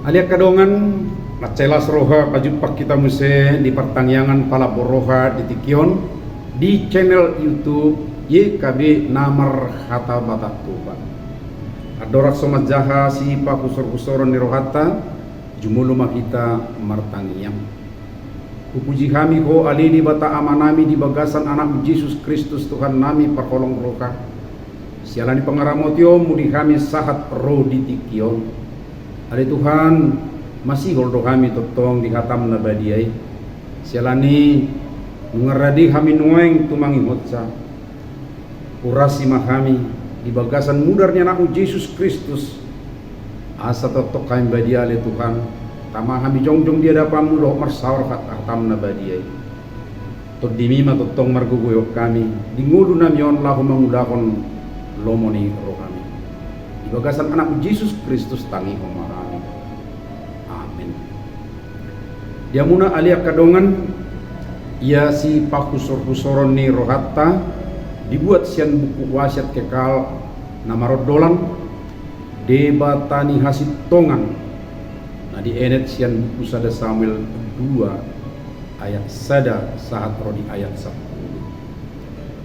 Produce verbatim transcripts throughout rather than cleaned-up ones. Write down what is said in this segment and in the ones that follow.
Ale angka dongan, mansai las roha pajumpang hita muse di partangiangan palambok roha di tingki on di channel YouTube Y K B na marhata Batak Toba. Andorang so manjaha sipahusorhusoron ni rohanta, jumolo ma hita martangiang. Hupuji hami Ho ale Debata Amanami di bagasan Anakmu Jesus Kristus Tuhannami parholong roha. Siala ni pangaramotionMu di hami sahat ro di tingki on. Ale Tuhan, masihol do hami tongtong di hataM na badia i. Siala ni nunga rade hami nuaeng tumangihonsa. Urasi ma hami di bagasan mudar ni Anakmu Jesus Kristus. Asa tongtong hami badia ale Tuhan, tama hami jongjong di adapanMu dohot marsaor hat-, hataM na badia i. TondiMi ma tongtong margogoihon hami di ngolunami on laho mangulahon lomo ni rohaMi. Di bagasan Anakmu Jesus Kristus tangihon ma hami. Amen. Di hamuna ale angka dongan, ia sipahusorhusoron ni rohanta dibuat sian buku Wasiat Kekal na marondolan Debata ni Hasintongan, na dienet sian buku sada Samuel dua ayat sada sahat ro di ayat sampulu.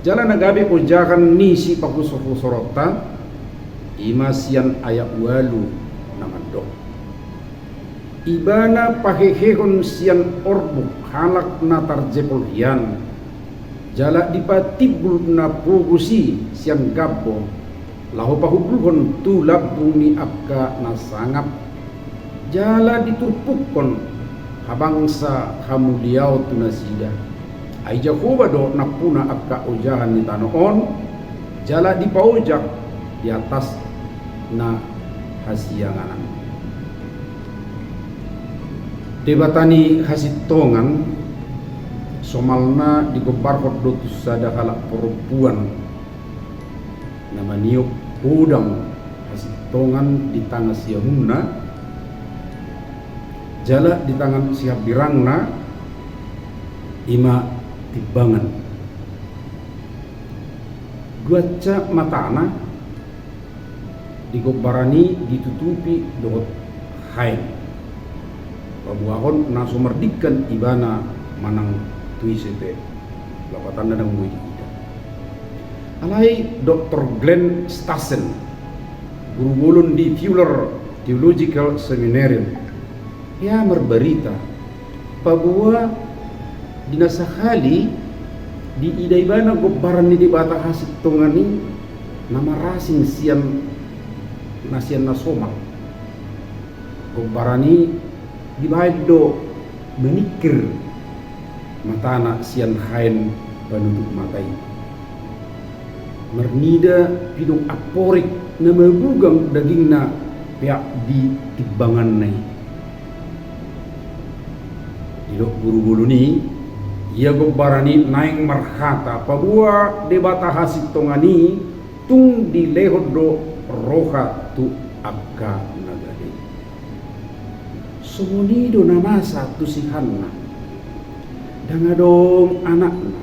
Jala na gabe ojahan ni sipahusorhusoronta, i ma sian ayat ualu na mandok. Ibana pahehehon sian orbuk halak na tarjepol hian, jala dipatimbul na pogos i sian gambo, laho pahumbulhon tu lambung ni angka na sangap, jala diturpukkon habangsa hamuliaon tu nasida. Ai Jahowa do nampuna angka ojahan ni tano on, jala dipaojak di atas na hasianganan. Debata ni Hasintongan somalna digombarhon do tu sada halak porompuan na maniop podang hasintongan di tangan siamunna, jala di tangan sihambirangna i ma timbangan. Guanca matana di gombaran i ditutupi dohot haen, paboahon na so mardingkan ibana manang tu ise pe. Lapatanna ndang boi diida. Alai Doktor Glenn Stassen, guru bolon di Fuller Theological Seminary, ia marbarita, paboa di na sahali diida ibana gombaran ni Debata Hasintongan i na marasing sian na sian na somal. Gombaran i dibaen do maningkir matana sian haen panutup mata i. Marnida pidong amporik na mabugang dagingna peak di timbanganna i. Didok guru bolon i, ia gombaran i naeng marhata paboa Debata Hasintongan i tung dilehon do roha tu angka na gale. Songon i do na masa tu si Hanna. Ndang adong anakna,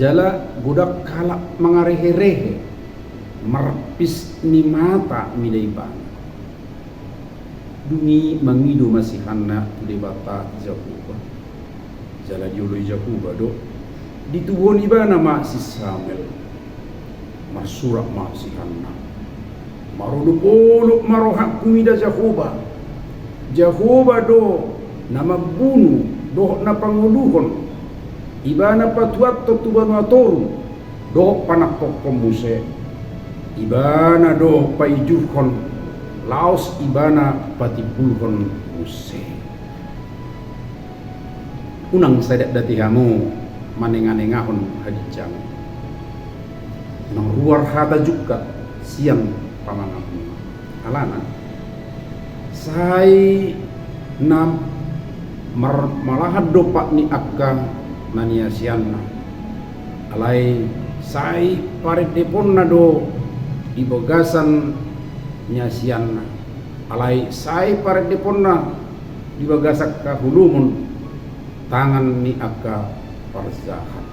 jala godang halak mangareherehe, marpis ni mata mida ibana. Dung i mangido ma si Hanna tu Debata Jahowa. Jala dioloi Jahowa do, ditubuhon ibana ma si Samuel. Marsurak ma si Hanna. Marolopolop ma rohangku mida Jahowa. Jahowa do na mambunu dohot na pangoluhon. Ibana patuathon tu banua toru dohot panangkokhon muse. Ibana do paijurhon, laos ibana patimbulhon muse. Unang sai dakdati hamu manenganengahon haginjangan. Unang ruar hata jungkat sian pamanganmuna. Alana sai na marmalahan do pat ni angka na niasianna. Alai sai parendeponna do di bagasan niasianna. Alai sai parendeponna di bagasan haholomon tangan ni angka parjahat.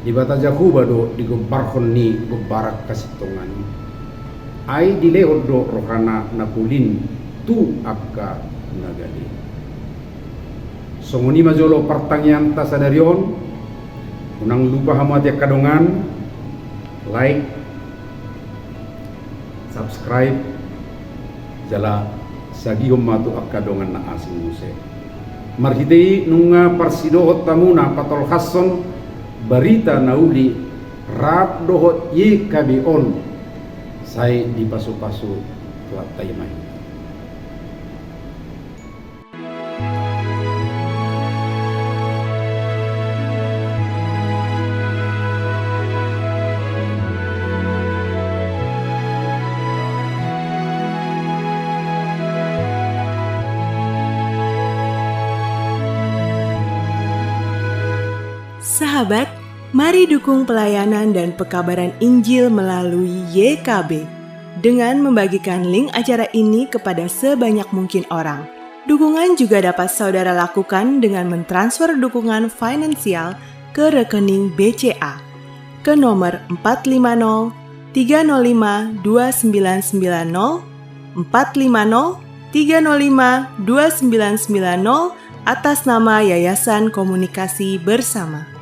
Debata Jahowa do di gombarhon ni gombaran hasintongan i. Ai dilehon do rohana na polin tu angka na gale. Songon i ma jolo partangiangta sadari on. Unang lupa hamu ate angka dongan, like, subscribe, jala sagihon ma tu angka dongan na asing muse. Marhite i nunga parsidohot hamuna patolhashon barita na uli rap dohot Y K B on, sai dipasupasu Tuhanta i ma hita. Sahabat, mari dukung pelayanan dan pekabaran Injil melalui Y K B dengan membagikan link acara ini kepada sebanyak mungkin orang. Dukungan juga dapat saudara lakukan dengan mentransfer dukungan finansial ke rekening B C A ke nomor empat lima nol tiga nol lima dua sembilan sembilan nol, empat lima nol tiga nol lima dua sembilan sembilan nol, atas nama Yayasan Komunikasi Bersama.